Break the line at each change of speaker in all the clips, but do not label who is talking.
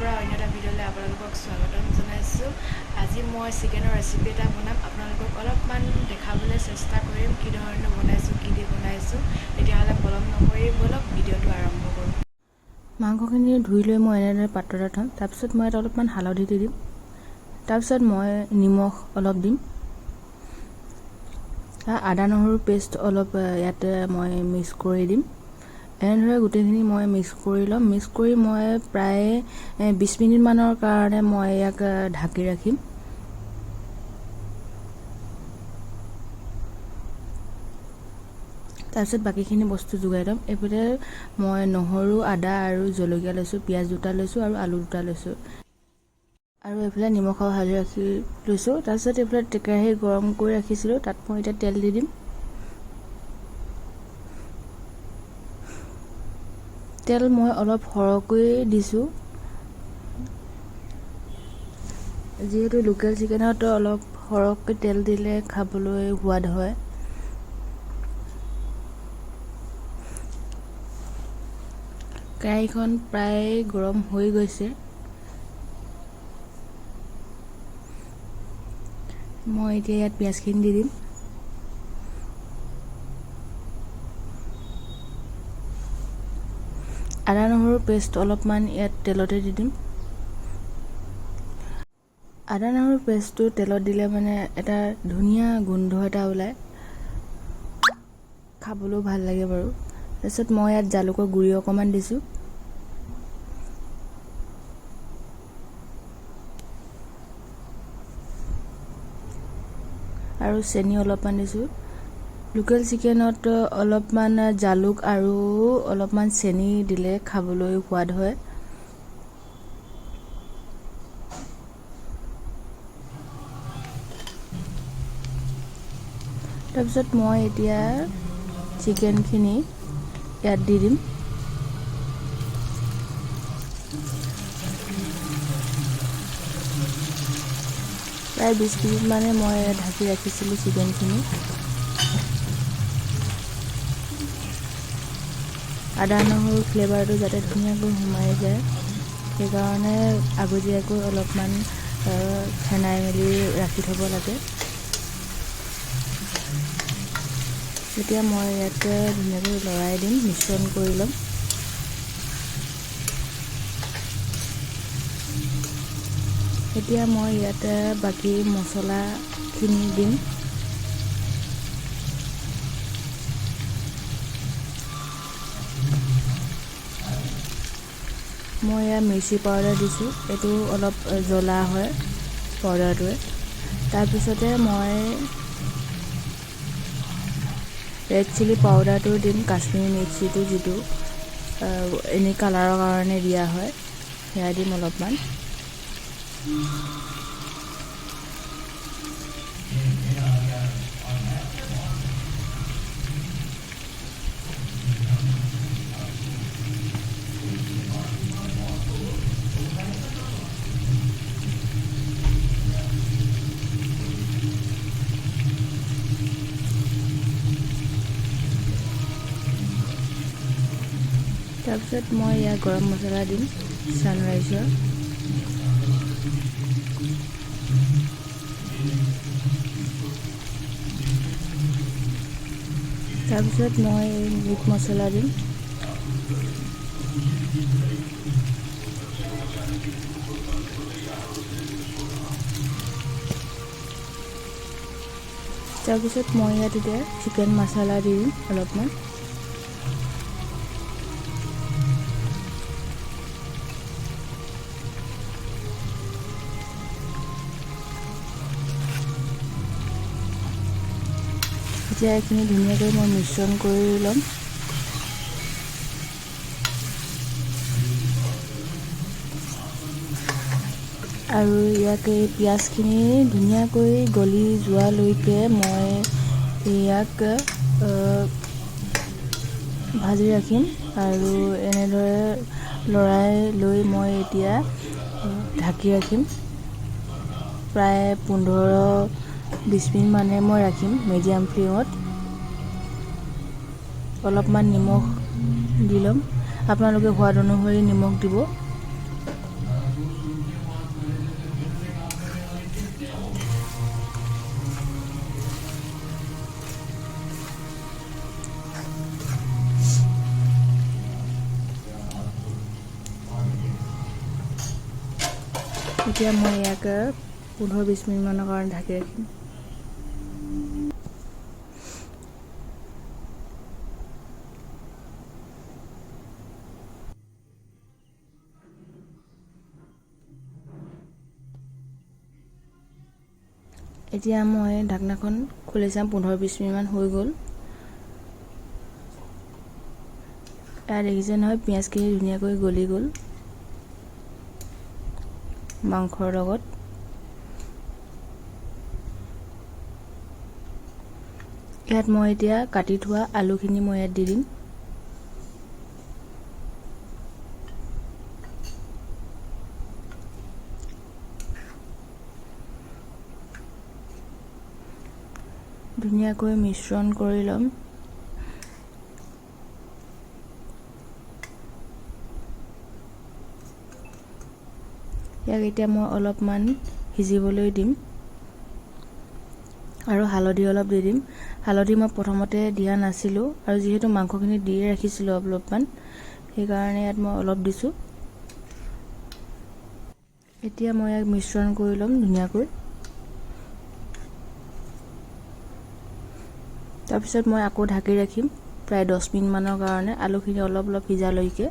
পৰা অন্য এটা ভিডিঅ'লৈ আপোনালোকক স্বাগতম জনাইছোঁ। আজি মই চিকেনৰ ৰেচিপি এটা বনাম, আপোনালোকক অলপমান দেখাবলৈ চেষ্টা কৰিম কি ধৰণে বনাইছোঁ, কি দি বনাইছোঁ। তেতিয়াহ'লে পলম নকৰি ব'লক ভিডিঅ'টো আৰম্ভ কৰোঁ।
মাংসখিনি ধুই লৈ মই এনেদৰে পাত্ৰ এটাত থ'ম। তাৰপিছত মই ইয়াত অলপমান হালধি দি দিম। তাৰপিছত মই নিমখ অলপ দিম, আদা নহৰু পেষ্ট অলপ ইয়াতে মই মিক্স কৰি দিম। এনেদৰে গোটেইখিনি মই মিক্স কৰি ল'ম। মিক্স কৰি মই প্ৰায় 20 মিনিটমানৰ কাৰণে মই ইয়াক ঢাকি ৰাখিম। তাৰপিছত বাকীখিনি বস্তু যোগাৰ ল'ম। এইফালে মই নহৰু, আদা আৰু জলকীয়া লৈছোঁ, পিঁয়াজ দুটা লৈছোঁ আৰু আলু দুটা লৈছোঁ আৰু এইফালে নিমখ আৰু হালধি ৰাখি লৈছোঁ। তাৰপিছত এইফালে কেৰাহী গৰম কৰি ৰাখিছিলোঁ, তাত মই এতিয়া তেল দি দিম। তেল মই অলপ সৰহকৈ দিছোঁ, যিহেতু লোকেল চিকেনত অলপ সৰহকৈ তেল দিলে খাবলৈ সোৱাদ হয়। কেৰাহীখন প্ৰায় গৰম হৈ গৈছে। মই এতিয়া ইয়াত পিঁয়াজখিনি দি দিম। আদা নহৰু পেষ্ট অলপমান ইয়াত তেলতে দি দিম। আদা নহৰু পেষ্টটো তেলত দিলে মানে এটা ধুনীয়া গোন্ধ এটা ওলায়, খাবলৈও ভাল লাগে বাৰু। তাৰপিছত মই ইয়াত জালুকৰ গুড়ি অকণমান দিছোঁ আৰু চেনি অলপমান দিছোঁ। লোকেল চিকেনত অলপমান জালুক আৰু অলপমান চেনি দিলে খাবলৈ সোৱাদ হয়। তাৰপিছত মই এতিয়া চিকেনখিনি ইয়াত দি দিম। প্ৰায় 20 মিনিট মানে মই ঢাকি ৰাখিছিলোঁ চিকেনখিনি, আদা নহৰু ফ্লেভাৰটো যাতে ধুনীয়াকৈ সোমাই যায়, সেইকাৰণে আগতীয়াকৈ অলপমান ফেনাই মেলি ৰাখি থ'ব লাগে। এতিয়া মই ইয়াতে ধুনীয়াকৈ লৰাই দিম, মিশ্ৰণ কৰি ল'ম। এতিয়া মই ইয়াতে বাকী মছলাখিনি দিম। মই ইয়াত মিৰ্চি পাউডাৰ দিছোঁ, এইটো অলপ জ্বলা হয় পাউডাৰটোৱে। তাৰপিছতে মই ৰেড চিলি পাউডাৰটো দিম, কাশ্মীৰী মিৰ্চিটো যিটো এনেই কালাৰৰ কাৰণে দিয়া হয়, সেয়া দিম অলপমান। তাৰপিছত মই ইয়াত গৰম মছলা দিম ছানৰাইজৰ। তাৰপিছত মই মিট মছলা দিম। তাৰপিছত মই ইয়াত এতিয়া চিকেন মছলা দি দিম অলপমান। এতিয়া এইখিনি ধুনীয়াকৈ মই মিশ্ৰণ কৰি ল'ম। আৰু ইয়াক এই পিঁয়াজখিনি ধুনীয়াকৈ গলি যোৱালৈকে মই ইয়াক ভাজি ৰাখিম আৰু এনেদৰে লৰাই লৈ মই এতিয়া ঢাকি ৰাখিম। প্ৰায় 15-20 মিনিট মানে মই ৰাখিম মিডিয়াম ফ্লেমত। অলপমান নিমখ দি ল'ম, আপোনালোকে সোৱাদ অনুসৰি নিমখ দিব। এতিয়া মই ইয়াক 15-20 মিনিটমানৰ কাৰণে ঢাকি ৰাখিম। এতিয়া মই ঢাকনাখন খুলি চাম। 15-20 মিনিটমান হৈ গ'ল। এয়া দেখিছে নহয়, পিঁয়াজখিনি ধুনীয়াকৈ গলি গ'ল মাংসৰ লগত। ইয়াত মই এতিয়া কাটি থোৱা আলুখিনি মই ইয়াত দি দিম। ধুনীয়াকৈ মিশ্ৰণ কৰি ল'ম। ইয়াক এতিয়া মই অলপমান সিজিবলৈ দিম আৰু হালধি অলপ দি দিম। হালধি মই প্ৰথমতে দিয়া নাছিলোঁ আৰু যিহেতু মাংসখিনি দিয়ে ৰাখিছিলোঁ অলপমান, সেইকাৰণে ইয়াত মই অলপ দিছোঁ। এতিয়া মই ইয়াক মিশ্ৰণ কৰি ল'ম ধুনীয়াকৈ। তাৰপিছত মই আকৌ ঢাকি ৰাখিম প্ৰায় 10 মিনিটমানৰ কাৰণে, আলুখিনি অলপ অলপ সিজালৈকে।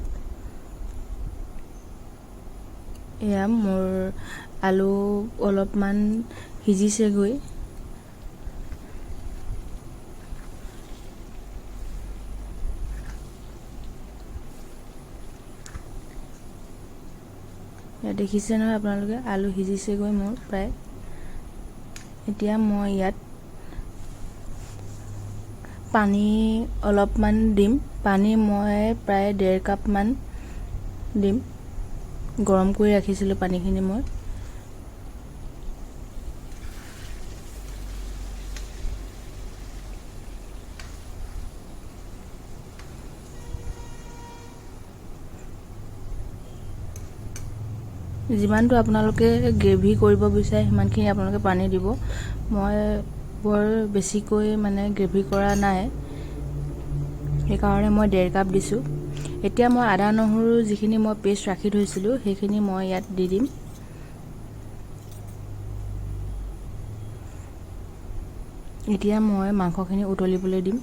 এয়া মোৰ আলু অলপমান সিজিছেগৈ। দেখিছে নহয় আপোনালোকে, আলু সিজিছেগৈ মোৰ প্ৰায়। এতিয়া মই ইয়াত পানী অলপমান দিম। পানী মই প্ৰায় 1.5 কাপমান দিম। গৰম কৰি ৰাখিছিলোঁ পানীখিনি মই। যিমানটো আপোনালোকে গ্ৰেভি কৰিব বিচাৰে সিমানখিনি আপোনালোকে পানী দিব। মই বৰ বেছিকৈ মানে গ্ৰেভি কৰা নাই, সেইকাৰণে মই 1.5 কাপ দিছোঁ। এতিয়া মই আদা নহৰু যিখিনি মই পেষ্ট ৰাখি থৈছিলোঁ সেইখিনি মই ইয়াত দি দিম। এতিয়া মই মাংসখিনি উতলিবলৈ দিম।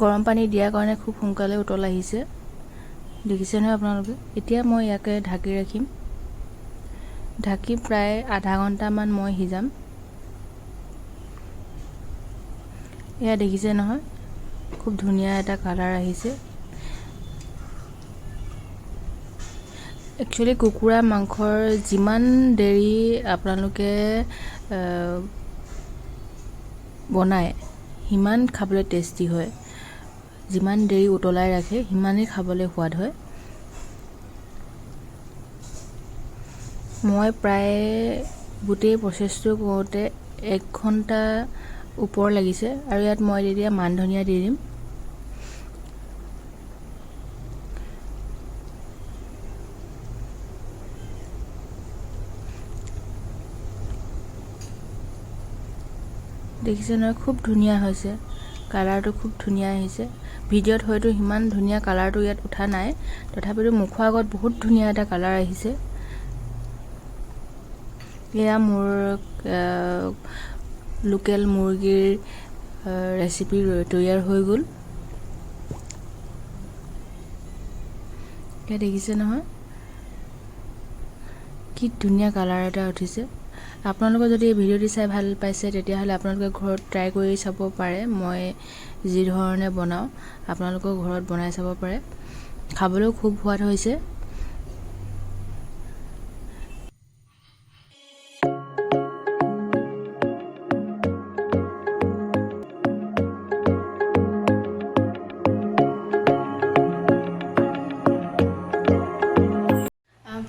গৰম পানী দিয়াৰ কাৰণে খুব সোনকালে উতল আহিছে, দেখিছে নহয় আপোনালোকে। এতিয়া মই ইয়াকে ঢাকি ৰাখিম। ঢাকি প্ৰায় আধা ঘণ্টামান মই সিজাম। এয়া দেখিছে নহয়, খুব ধুনীয়া এটা কালাৰ আহিছে। একচুৱেলি কুকুৰা মাংসৰ যিমান দেৰি আপোনালোকে বনায় সিমান খাবলৈ টেষ্টি হয়। যিমান দেৰি উতলাই ৰাখে সিমানেই খাবলৈ সোৱাদ হয়। মই প্ৰায় গোটেই প্ৰচেছটো কৰোঁতে 1 ঘণ্টা ওপৰ লাগিছে। আৰু ইয়াত মই তেতিয়া মান ধনিয়া দি দিম। দেখিছে নহয়, খুব ধুনীয়া হৈছে, কালাৰটো খুব ধুনীয়া আহিছে। ভিডিঅ'ত হয়তো সিমান ধুনীয়া কালাৰটো ইয়াত উঠা নাই, তথাপিতো মুখৰ আগত বহুত ধুনীয়া এটা কালাৰ আহিছে। এয়া মোৰ লোকেল মুৰ্গীৰ ৰেচিপি তৈয়াৰ হৈ গ'ল। এয়া দেখিছে নহয়, কি ধুনীয়া কালাৰ এটা উঠিছে। আপোনালোকে যদি এই ভিডিঅ'টি চাই ভাল পাইছে তেতিয়াহ'লে আপোনালোকে ঘৰত ট্ৰাই কৰি চাব পাৰে। মই যি ধৰণে বনাওঁ আপোনালোকেও ঘৰত বনাই চাব পাৰে। খাবলৈও খুব সোৱাদ হৈছে।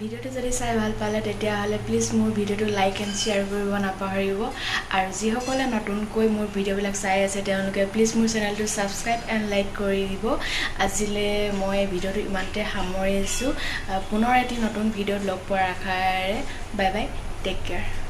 ভিডিঅ'টো যদি চাই ভাল পালে তেতিয়াহ'লে প্লিজ মোৰ ভিডিঅ'টো লাইক এণ্ড শ্বেয়াৰ কৰিব নাপাহৰিব। আৰু যিসকলে নতুনকৈ মোৰ ভিডিঅ'বিলাক চাই আছে তেওঁলোকে প্লিজ মোৰ চেনেলটো ছাবস্ক্ৰাইব এণ্ড লাইক কৰি দিব। আজিলৈ মই ভিডিঅ'টো ইমানতে সামৰিছোঁ। পুনৰ এটি নতুন ভিডিঅ'ত লগ পোৱাৰ আশাৰে বাই বাই, টেক কেয়াৰ।